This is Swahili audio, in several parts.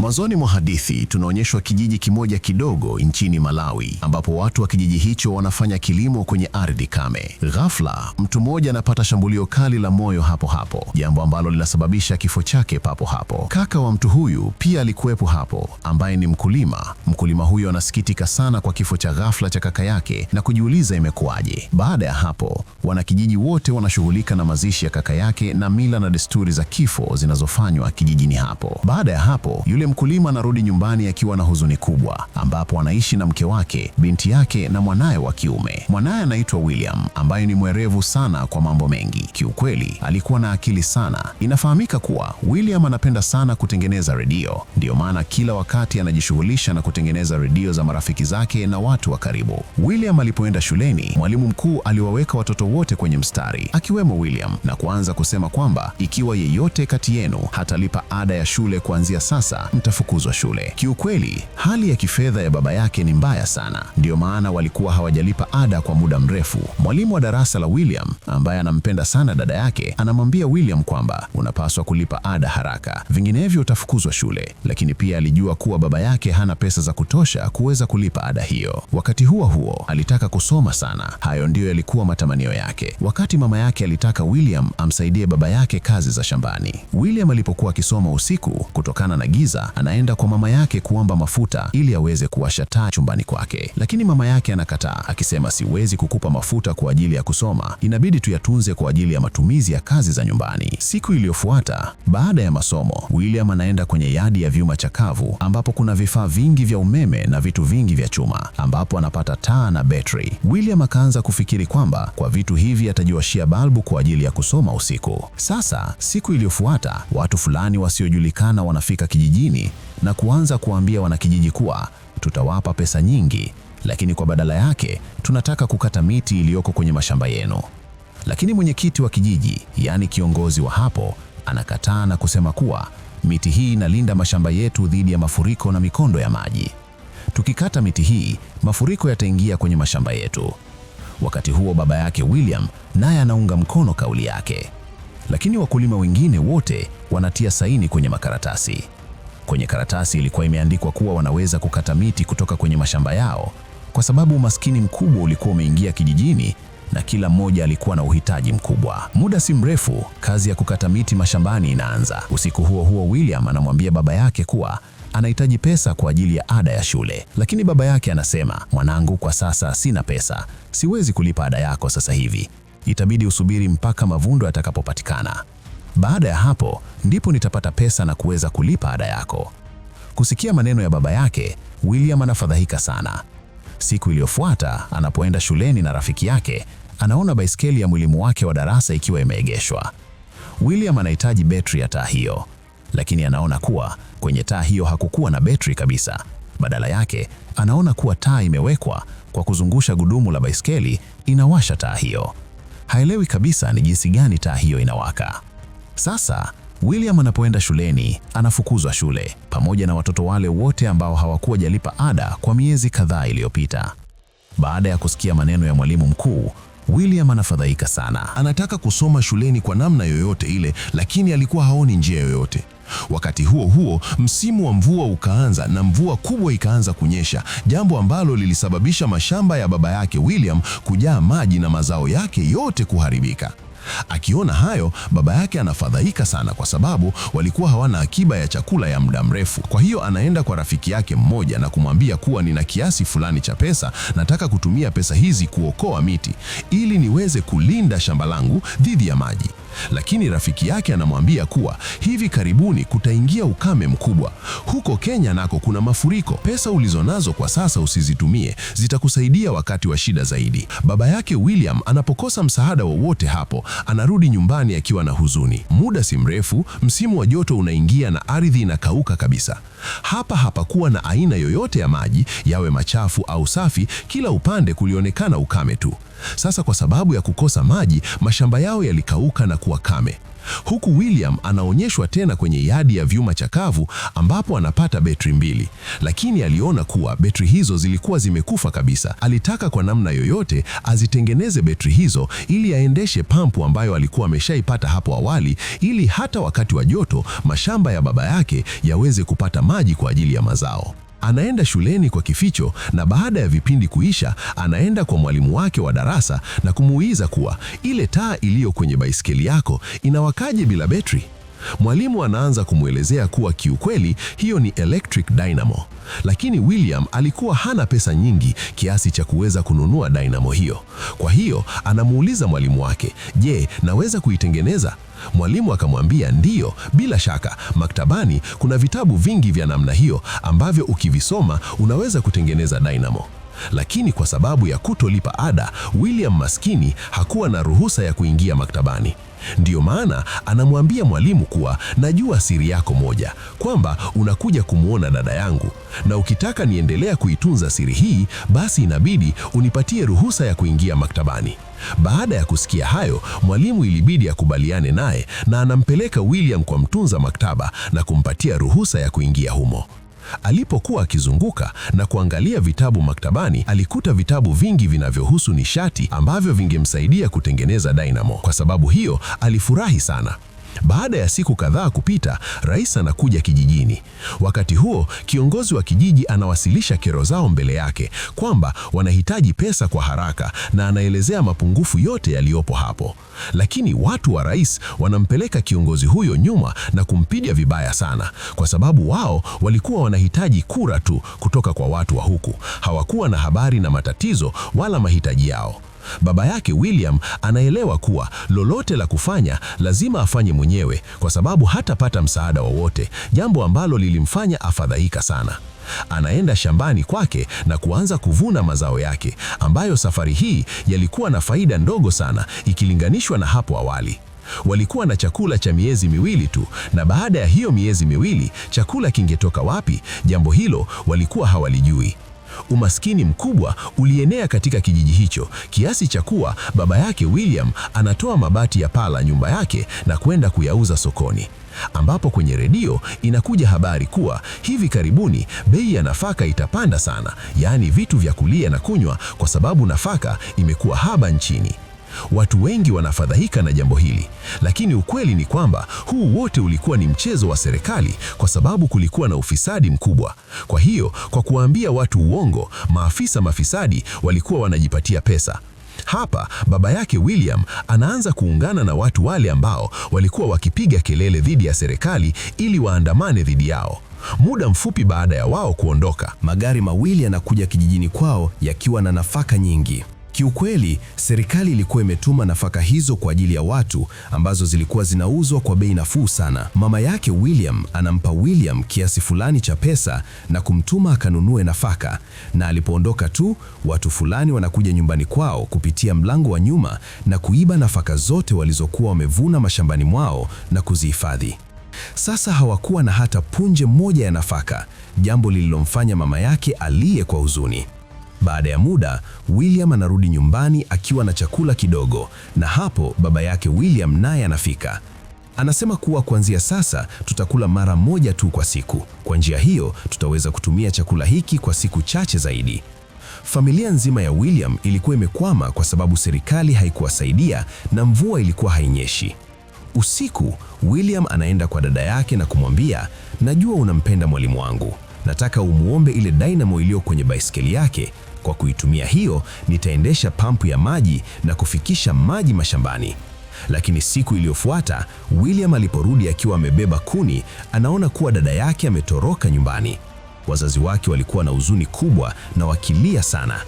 Mwanzoni mwa hadithi tunaonyeshwa kijiji kimoja kidogo nchini Malawi ambapo watu wa kijiji hicho wanafanya kilimo kwenye ardhi kame. Ghafla, mtu mmoja anapata shambulio kali la moyo hapo hapo, jambo ambalo linasababisha kifo chake papo hapo. Kaka wa mtu huyu pia alikuwepo hapo, ambaye ni mkulima. Mkulima huyo anasikitika sana kwa kifo cha ghafla cha kaka yake na kujiuliza imekuwaje. Baada ya hapo, wanakijiji wote wanashughulika na mazishi ya kaka yake na mila na desturi za kifo zinazofanywa kijijini hapo. Baada ya hapo, yule mkulima anarudi nyumbani akiwa na huzuni kubwa, ambapo anaishi na mke wake, binti yake na mwanaye wa kiume. Mwanaye anaitwa William, ambaye ni mwerevu sana kwa mambo mengi. Kiukweli alikuwa na akili sana. Inafahamika kuwa William anapenda sana kutengeneza redio, ndiyo maana kila wakati anajishughulisha na kutengeneza redio za marafiki zake na watu wa karibu. William alipoenda shuleni, mwalimu mkuu aliwaweka watoto wote kwenye mstari, akiwemo William, na kuanza kusema kwamba ikiwa yeyote kati yenu hatalipa ada ya shule kuanzia sasa, mtafukuzwa shule. Kiukweli, hali ya kifedha ya baba yake ni mbaya sana, ndiyo maana walikuwa hawajalipa ada kwa muda mrefu. Mwalimu wa darasa la William, ambaye anampenda sana dada yake, anamwambia William kwamba unapaswa kulipa ada haraka, vinginevyo utafukuzwa shule. Lakini pia alijua kuwa baba yake hana pesa za kutosha kuweza kulipa ada hiyo. Wakati huo huo, alitaka kusoma sana. Hayo ndiyo yalikuwa matamanio yake. Wakati mama yake alitaka William amsaidie baba yake kazi za shambani. William alipokuwa akisoma usiku, kutokana na giza, anaenda kwa mama yake kuomba mafuta ili aweze kuwasha taa chumbani kwake, lakini mama yake anakataa akisema, siwezi kukupa mafuta kwa ajili ya kusoma, inabidi tuyatunze kwa ajili ya matumizi ya kazi za nyumbani. Siku iliyofuata baada ya masomo, William anaenda kwenye yadi ya vyuma chakavu ambapo kuna vifaa vingi vya umeme na vitu vingi vya chuma, ambapo anapata taa na betri. William akaanza kufikiri kwamba kwa vitu hivi atajiwashia balbu kwa ajili ya kusoma usiku. Sasa siku iliyofuata, watu fulani wasiojulikana wanafika kijijini na kuanza kuambia wanakijiji kuwa tutawapa pesa nyingi, lakini kwa badala yake tunataka kukata miti iliyoko kwenye mashamba yenu. Lakini mwenyekiti wa kijiji, yaani kiongozi wa hapo, anakataa na kusema kuwa miti hii inalinda mashamba yetu dhidi ya mafuriko na mikondo ya maji. Tukikata miti hii, mafuriko yataingia kwenye mashamba yetu. Wakati huo baba yake William naye anaunga mkono kauli yake, lakini wakulima wengine wote wanatia saini kwenye makaratasi. Kwenye karatasi ilikuwa imeandikwa kuwa wanaweza kukata miti kutoka kwenye mashamba yao kwa sababu umaskini mkubwa ulikuwa umeingia kijijini na kila mmoja alikuwa na uhitaji mkubwa. Muda si mrefu, kazi ya kukata miti mashambani inaanza. Usiku huo huo, William anamwambia baba yake kuwa anahitaji pesa kwa ajili ya ada ya shule, lakini baba yake anasema, mwanangu, kwa sasa sina pesa, siwezi kulipa ada yako sasa hivi, itabidi usubiri mpaka mavundo yatakapopatikana. Baada ya hapo ndipo nitapata pesa na kuweza kulipa ada yako. Kusikia maneno ya baba yake, William anafadhaika sana. Siku iliyofuata anapoenda shuleni na rafiki yake, anaona baiskeli ya mwalimu wake wa darasa ikiwa imeegeshwa. William anahitaji betri ya taa hiyo, lakini anaona kuwa kwenye taa hiyo hakukuwa na betri kabisa. Badala yake, anaona kuwa taa imewekwa kwa kuzungusha gudumu la baiskeli inawasha taa hiyo. Haelewi kabisa ni jinsi gani taa hiyo inawaka. Sasa William anapoenda shuleni anafukuzwa shule pamoja na watoto wale wote ambao hawakuwa jalipa ada kwa miezi kadhaa iliyopita. Baada ya kusikia maneno ya mwalimu mkuu, William anafadhaika sana. Anataka kusoma shuleni kwa namna yoyote ile, lakini alikuwa haoni njia yoyote. Wakati huo huo, msimu wa mvua ukaanza na mvua kubwa ikaanza kunyesha, jambo ambalo lilisababisha mashamba ya baba yake William kujaa maji na mazao yake yote kuharibika. Akiona hayo, baba yake anafadhaika sana kwa sababu walikuwa hawana akiba ya chakula ya muda mrefu. Kwa hiyo anaenda kwa rafiki yake mmoja na kumwambia kuwa nina kiasi fulani cha pesa, nataka kutumia pesa hizi kuokoa miti ili niweze kulinda shamba langu dhidi ya maji. Lakini rafiki yake anamwambia kuwa hivi karibuni kutaingia ukame mkubwa. Huko Kenya nako kuna mafuriko. Pesa ulizonazo kwa sasa usizitumie, zitakusaidia wakati wa shida zaidi. Baba yake William anapokosa msaada wowote hapo, anarudi nyumbani akiwa na huzuni. Muda si mrefu, msimu wa joto unaingia na ardhi inakauka kabisa. Hapa hapakuwa na aina yoyote ya maji, yawe machafu au safi, kila upande kulionekana ukame tu. Sasa kwa sababu ya kukosa maji, mashamba yao yalikauka na kuwa kame. Huku William anaonyeshwa tena kwenye yadi ya vyuma chakavu ambapo anapata betri mbili, lakini aliona kuwa betri hizo zilikuwa zimekufa kabisa. Alitaka kwa namna yoyote azitengeneze betri hizo ili aendeshe pampu ambayo alikuwa ameshaipata hapo awali, ili hata wakati wa joto mashamba ya baba yake yaweze kupata maji kwa ajili ya mazao. Anaenda shuleni kwa kificho na baada ya vipindi kuisha, anaenda kwa mwalimu wake wa darasa na kumuuliza kuwa ile taa iliyo kwenye baiskeli yako inawakaje bila betri? Mwalimu anaanza kumwelezea kuwa kiukweli hiyo ni electric dynamo, lakini William alikuwa hana pesa nyingi kiasi cha kuweza kununua dynamo hiyo. Kwa hiyo anamuuliza mwalimu wake, je, naweza kuitengeneza? Mwalimu akamwambia ndiyo, bila shaka, maktabani kuna vitabu vingi vya namna hiyo ambavyo ukivisoma unaweza kutengeneza dynamo. Lakini kwa sababu ya kutolipa ada, William maskini hakuwa na ruhusa ya kuingia maktabani. Ndiyo maana anamwambia mwalimu kuwa najua siri yako moja, kwamba unakuja kumwona dada yangu, na ukitaka niendelea kuitunza siri hii, basi inabidi unipatie ruhusa ya kuingia maktabani. Baada ya kusikia hayo, mwalimu ilibidi akubaliane naye na anampeleka William kwa mtunza maktaba na kumpatia ruhusa ya kuingia humo. Alipokuwa akizunguka na kuangalia vitabu maktabani, alikuta vitabu vingi vinavyohusu nishati ambavyo vingemsaidia kutengeneza dynamo. Kwa sababu hiyo, alifurahi sana. Baada ya siku kadhaa kupita, rais anakuja kijijini. Wakati huo, kiongozi wa kijiji anawasilisha kero zao mbele yake kwamba wanahitaji pesa kwa haraka na anaelezea mapungufu yote yaliyopo hapo. Lakini watu wa rais wanampeleka kiongozi huyo nyuma na kumpiga vibaya sana, kwa sababu wao walikuwa wanahitaji kura tu kutoka kwa watu wa huku. Hawakuwa na habari na matatizo wala mahitaji yao. Baba yake William anaelewa kuwa lolote la kufanya lazima afanye mwenyewe kwa sababu hatapata msaada wowote, jambo ambalo lilimfanya afadhaika sana. Anaenda shambani kwake na kuanza kuvuna mazao yake ambayo safari hii yalikuwa na faida ndogo sana ikilinganishwa na hapo awali. Walikuwa na chakula cha miezi miwili tu, na baada ya hiyo miezi miwili chakula kingetoka wapi? Jambo hilo walikuwa hawalijui. Umaskini mkubwa ulienea katika kijiji hicho kiasi cha kuwa baba yake William anatoa mabati ya paa la nyumba yake na kwenda kuyauza sokoni, ambapo kwenye redio inakuja habari kuwa hivi karibuni bei ya nafaka itapanda sana, yaani vitu vya kulia na kunywa, kwa sababu nafaka imekuwa haba nchini. Watu wengi wanafadhaika na jambo hili, lakini ukweli ni kwamba huu wote ulikuwa ni mchezo wa serikali, kwa sababu kulikuwa na ufisadi mkubwa. Kwa hiyo, kwa kuwaambia watu uongo, maafisa mafisadi walikuwa wanajipatia pesa. Hapa baba yake William anaanza kuungana na watu wale ambao walikuwa wakipiga kelele dhidi ya serikali ili waandamane dhidi yao. Muda mfupi baada ya wao kuondoka, magari mawili yanakuja kijijini kwao yakiwa na nafaka nyingi. Kiukweli, serikali ilikuwa imetuma nafaka hizo kwa ajili ya watu ambazo zilikuwa zinauzwa kwa bei nafuu sana. Mama yake William anampa William kiasi fulani cha pesa na kumtuma akanunue nafaka, na alipoondoka tu, watu fulani wanakuja nyumbani kwao kupitia mlango wa nyuma na kuiba nafaka zote walizokuwa wamevuna mashambani mwao na kuzihifadhi. Sasa hawakuwa na hata punje moja ya nafaka, jambo lililomfanya mama yake aliye kwa huzuni. Baada ya muda, William anarudi nyumbani akiwa na chakula kidogo, na hapo baba yake William naye anafika. Anasema kuwa kuanzia sasa tutakula mara moja tu kwa siku. Kwa njia hiyo tutaweza kutumia chakula hiki kwa siku chache zaidi. Familia nzima ya William ilikuwa imekwama kwa sababu serikali haikuwasaidia na mvua ilikuwa hainyeshi. Usiku, William anaenda kwa dada yake na kumwambia, najua unampenda mwalimu wangu. Nataka umuombe ile dynamo iliyo kwenye baiskeli yake. Kwa kuitumia hiyo, nitaendesha pampu ya maji na kufikisha maji mashambani. Lakini siku iliyofuata, William aliporudi akiwa amebeba kuni, anaona kuwa dada yake ametoroka nyumbani. Wazazi wake walikuwa na huzuni kubwa na wakilia sana.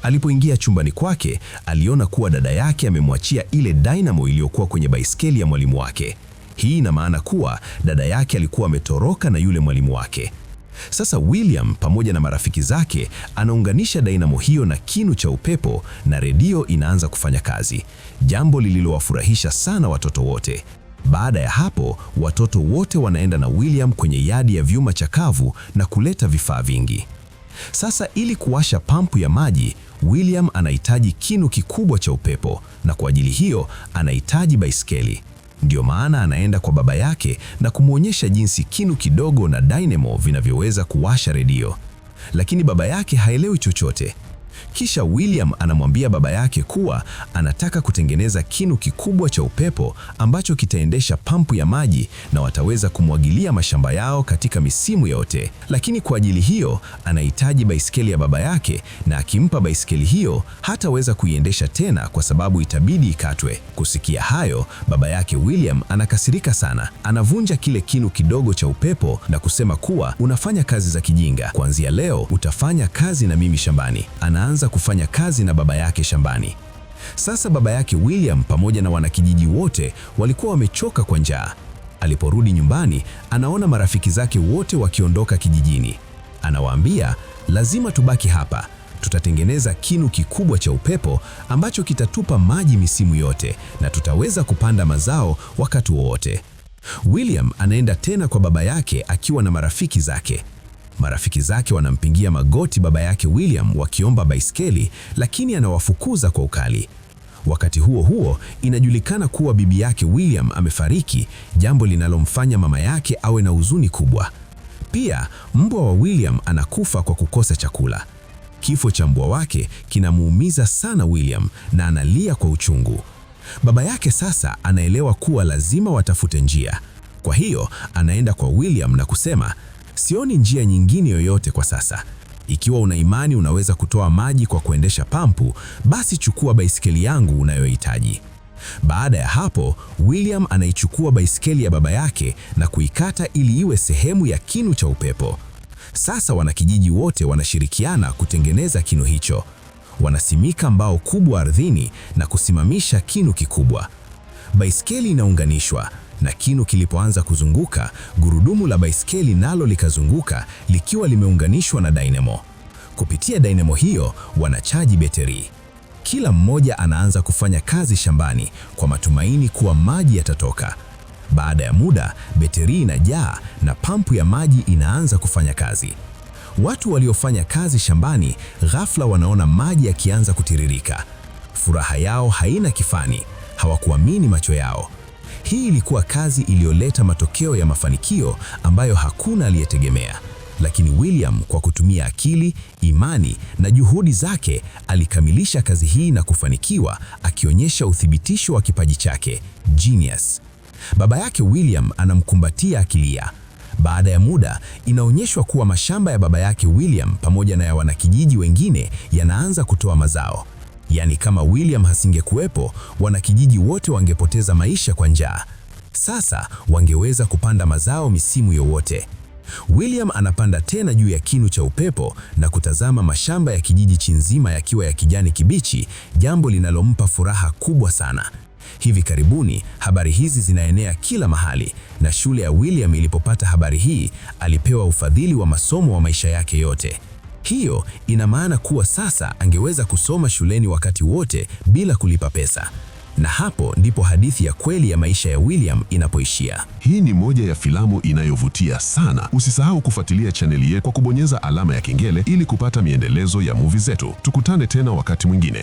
Alipoingia chumbani kwake, aliona kuwa dada yake amemwachia ile dynamo iliyokuwa kwenye baiskeli ya mwalimu wake. Hii ina maana kuwa dada yake alikuwa ametoroka na yule mwalimu wake. Sasa William pamoja na marafiki zake anaunganisha dynamo hiyo na kinu cha upepo na redio inaanza kufanya kazi, jambo lililowafurahisha sana watoto wote. Baada ya hapo, watoto wote wanaenda na William kwenye yadi ya vyuma chakavu na kuleta vifaa vingi. Sasa ili kuwasha pampu ya maji, William anahitaji kinu kikubwa cha upepo na kwa ajili hiyo anahitaji baiskeli. Ndiyo maana anaenda kwa baba yake na kumwonyesha jinsi kinu kidogo na dynamo vinavyoweza kuwasha redio. Lakini baba yake haelewi chochote. Kisha William anamwambia baba yake kuwa anataka kutengeneza kinu kikubwa cha upepo ambacho kitaendesha pampu ya maji na wataweza kumwagilia mashamba yao katika misimu yote. Lakini kwa ajili hiyo anahitaji baisikeli ya baba yake, na akimpa baisikeli hiyo hataweza kuiendesha tena kwa sababu itabidi ikatwe. Kusikia hayo, baba yake William anakasirika sana. Anavunja kile kinu kidogo cha upepo na kusema kuwa unafanya kazi za kijinga. Kuanzia leo utafanya kazi na mimi shambani. Anaanza kufanya kazi na baba yake shambani. Sasa baba yake William pamoja na wanakijiji wote walikuwa wamechoka kwa njaa. Aliporudi nyumbani, anaona marafiki zake wote wakiondoka kijijini. Anawaambia, lazima tubaki hapa. Tutatengeneza kinu kikubwa cha upepo ambacho kitatupa maji misimu yote na tutaweza kupanda mazao wakati wowote. William anaenda tena kwa baba yake akiwa na marafiki zake. Marafiki zake wanampigia magoti baba yake William wakiomba baiskeli, lakini anawafukuza kwa ukali. Wakati huo huo, inajulikana kuwa bibi yake William amefariki, jambo linalomfanya mama yake awe na huzuni kubwa. Pia mbwa wa William anakufa kwa kukosa chakula. Kifo cha mbwa wake kinamuumiza sana William na analia kwa uchungu. Baba yake sasa anaelewa kuwa lazima watafute njia. Kwa hiyo anaenda kwa William na kusema, sioni njia nyingine yoyote kwa sasa. Ikiwa una imani unaweza kutoa maji kwa kuendesha pampu, basi chukua baisikeli yangu unayohitaji. Baada ya hapo, William anaichukua baisikeli ya baba yake na kuikata ili iwe sehemu ya kinu cha upepo. Sasa wanakijiji wote wanashirikiana kutengeneza kinu hicho. Wanasimika mbao kubwa ardhini na kusimamisha kinu kikubwa. Baisikeli inaunganishwa na kinu kilipoanza kuzunguka, gurudumu la baisikeli nalo likazunguka likiwa limeunganishwa na dynamo. Kupitia dynamo hiyo wanachaji beteri. Kila mmoja anaanza kufanya kazi shambani kwa matumaini kuwa maji yatatoka. Baada ya muda, beteri inajaa na pampu ya maji inaanza kufanya kazi. Watu waliofanya kazi shambani ghafla wanaona maji yakianza kutiririka. Furaha yao haina kifani, hawakuamini macho yao. Hii ilikuwa kazi iliyoleta matokeo ya mafanikio ambayo hakuna aliyetegemea. Lakini William kwa kutumia akili, imani na juhudi zake alikamilisha kazi hii na kufanikiwa, akionyesha uthibitisho wa kipaji chake, genius. Baba yake William anamkumbatia akilia. Baada ya muda, inaonyeshwa kuwa mashamba ya baba yake William pamoja na ya wanakijiji wengine yanaanza kutoa mazao. Yaani, kama William hasingekuwepo, wanakijiji wote wangepoteza maisha kwa njaa. Sasa wangeweza kupanda mazao misimu yowote. William anapanda tena juu ya kinu cha upepo na kutazama mashamba ya kijiji chinzima yakiwa ya kijani kibichi, jambo linalompa furaha kubwa sana. Hivi karibuni habari hizi zinaenea kila mahali, na shule ya William ilipopata habari hii, alipewa ufadhili wa masomo wa maisha yake yote. Hiyo ina maana kuwa sasa angeweza kusoma shuleni wakati wote bila kulipa pesa. Na hapo ndipo hadithi ya kweli ya maisha ya William inapoishia. Hii ni moja ya filamu inayovutia sana. Usisahau kufuatilia chaneli yetu kwa kubonyeza alama ya kengele ili kupata miendelezo ya movie zetu. Tukutane tena wakati mwingine.